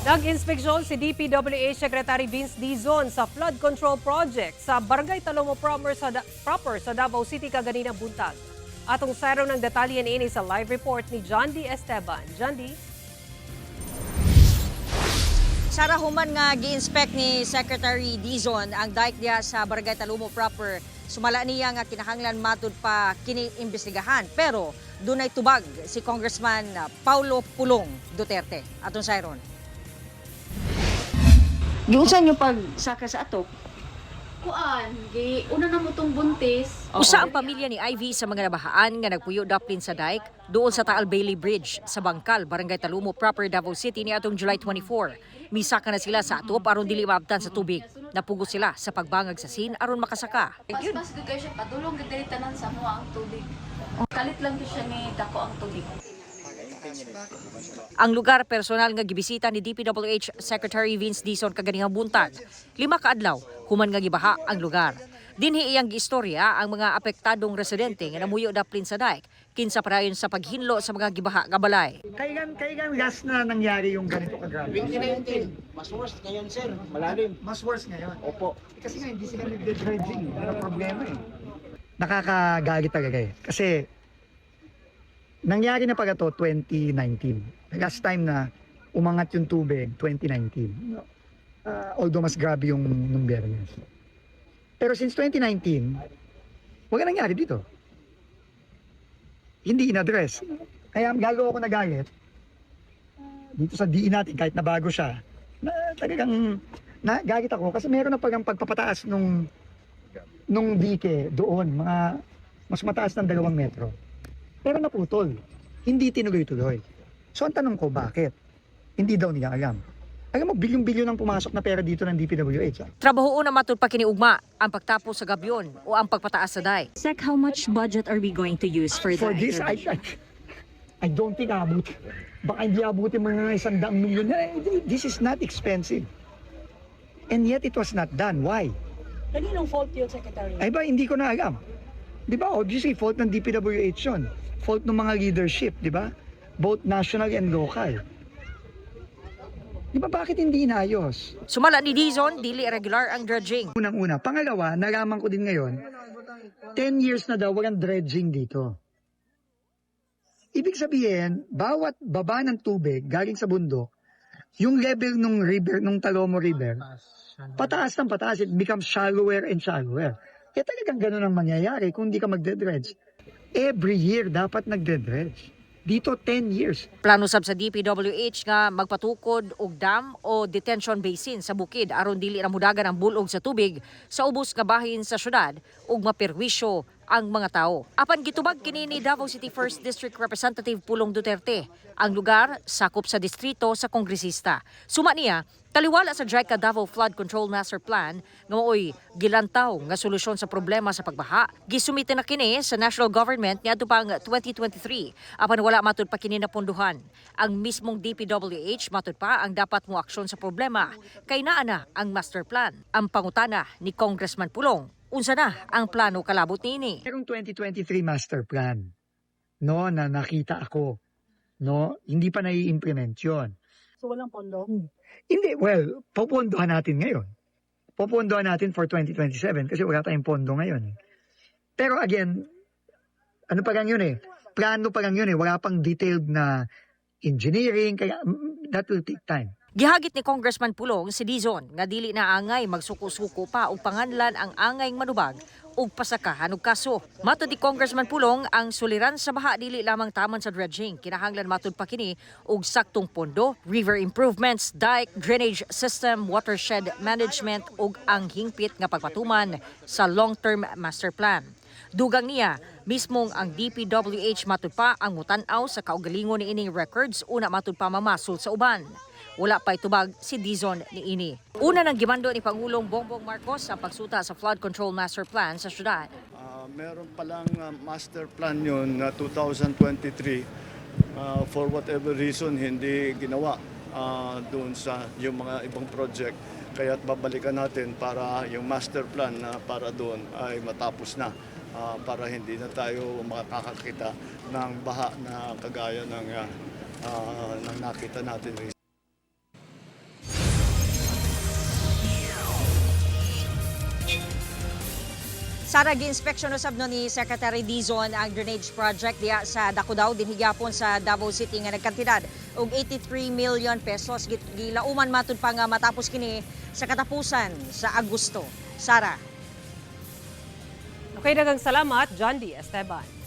Nag-inspeksyon si DPWH Secretary Vince Dizon sa flood control project sa Barangay Talomo Proper sa Davao City kaganinang buntag. Atong sayron ng detalye niini sa live report ni John D. Esteban. John D. Sara, human nga gi-inspect ni Secretary Dizon ang dike diha sa Barangay Talomo Proper, sumala niya nga kinahanglan matud pa kini imbestigahan. Pero dunay tubag si Congressman Paulo Pulong Duterte. Atong sayron. Giunsa nyo pagsaka sa atop? Kuan, gi una na mo tong buntis. Usa ang pamilya ni Ivy sa mga nabahaan nga nagpuyo daplin sa dike duol sa Taal Bailey Bridge sa Bangkal, Barangay Talomo Proper, Davao City ni atong July 24. Misaka na sila sa atop aron dili maabtan sa tubig. Napugos sila sa pagbangag sa sin aron makasaka. Paspas gud kayo siya, padulong gud diri tanan sa mo ang tubig. Kalit lang gyud siya ni dako ang tubig. Ang lugar personal nga gibisita ni DPWH Secretary Vince Dizon kaganihang buntag. 5 ka adlaw human nga gibaha ang lugar. Dinhi iyang giistorya ang mga apektadong residente nga namuyo daplin sa dike kinsa padayon sa paghinlo sa mga gibaha nga balay. Kailan last na nangyari yung ganito kagrabe? 2019, mas worse ngayon, sir, malalim. Mas worse ngayon. Opo. Eh, kasi nga hindi sila nagde-dredging. Ano problema eh. Nakakagalit talaga eh. Kasi nangyari na pala to 2019. The last time na umangat yung tubig, 2019. No? Although mas grabe yung nung Biyernes. Pero since 2019, wala nangyari dito. Hindi in-address. Kaya lalo ako nagalit dito sa DE natin, kahit na bago siya, na talagang nagalit ako kasi meron na pagang pagpapataas nung dike doon, mga mas mataas ng 2 metro. Pero naputol. Hindi tinuloy-tuloy. So ang tanong ko, bakit? Hindi daw nila alam. Alam mo, bilyon-bilyon ang pumasok na pera dito ng DPWH. Ah. Trabahoon na matud pa kini ugma ang pagtapos sa gabyon o ang pagpataas sa dike. Sec, how much budget are we going to use for For the this, I don't think abot. Baka hindi abutin mga 100 milyon. Eh, this is not expensive. And yet it was not done. Why? Kaninong fault yun, Secretary? Ay ba, hindi ko na alam. Di ba? Obviously, fault ng DPWH yun. Fault ng mga leadership, di ba? Both national and local. Di ba, bakit hindi inayos? Sumala ni Dizon, dili regular ang dredging. Unang-una. Pangalawa, nalaman ko din ngayon, 10 years na daw walang dredging dito. Ibig sabihin, bawat baba ng tubig galing sa bundok, yung level nung river, nung Talomo River, pataas ng pataas, it becomes shallower and shallower. Kaya talagang ganun ang mangyayari kung hindi ka magde-dredge. Every year dapat nagde-dredge. Dito, 10 years. Plano sab sa DPWH nga magpatukod og dam o detention basin sa bukid aron dili na mudagan ang bulog sa tubig sa ubos nga bahin sa syudad ug maperwisyo ang mga tao. Apan gitubag kini ni Davao City 1st District Representative Pulong Duterte ang lugar sakop sa distrito sa kongresista. Suma niya, taliwala sa JICA Davao Flood Control Master Plan nga maoy gilantaw nga solusyon sa problema sa pagbaha. Gisumite na kini sa national government niadto pang 2023 apan wala matud pa kini napondohan. Ang mismong DPWH matud pa ang dapat mo aksyon sa problema kay naa na ang master plan. Ang pangutana ni Congressman Pulong, unsa na ang plano kalabot niini? Merong 2023 master plan, no, na nakita ako. No, hindi pa nai-implement 'yon. So walang pondo? Hindi, well, popondohan natin ngayon. Popondohan natin for 2027 kasi wala tayong pondo ngayon. Pero again, ano pa lang yun eh, plano pa lang yun eh, wala pang detailed na engineering, kaya that will take time. Gihagit ni Congressman Pulong si Dizon nga dili na angay magsuko-suko pa og panganlan ang angay manubag ug pasakahan og kaso. Matod ni Congressman Pulong, ang suliran sa baha dili lamang taman sa dredging, kinahanglan matud pa kini og saktong pondo, river improvements, dike, drainage system, watershed management ug ang hingpit nga pagpatuman sa long-term master plan. Dugang niya, mismong ang DPWH matud pa ang mutan-aw sa kaugalingon ni ining records una matud pa mamasol sa uban. Wala pa'y tubag si Dizon ni ini. Una nang gimando ni Pangulong Bongbong Marcos ang pagsuta sa flood control master plan sa syudad. Meron palang master plan yun na 2023. For whatever reason, hindi ginawa doon sa yung mga ibang project. Kaya't babalikan natin para yung master plan na para doon ay matapos na para hindi na tayo makakakita ng baha na kagaya ng nakita natin. Sara, gi-inspeksyon usab no ni Secretary Dizon ang drainage project diya sa Dacudao dinhi gyapon sa Davao City nga nagkantidad og 83 million pesos. Gilauman matud pa nga matapos kini sa katapusan sa Agosto. Sara. Okay, daghang salamat, John D. Esteban.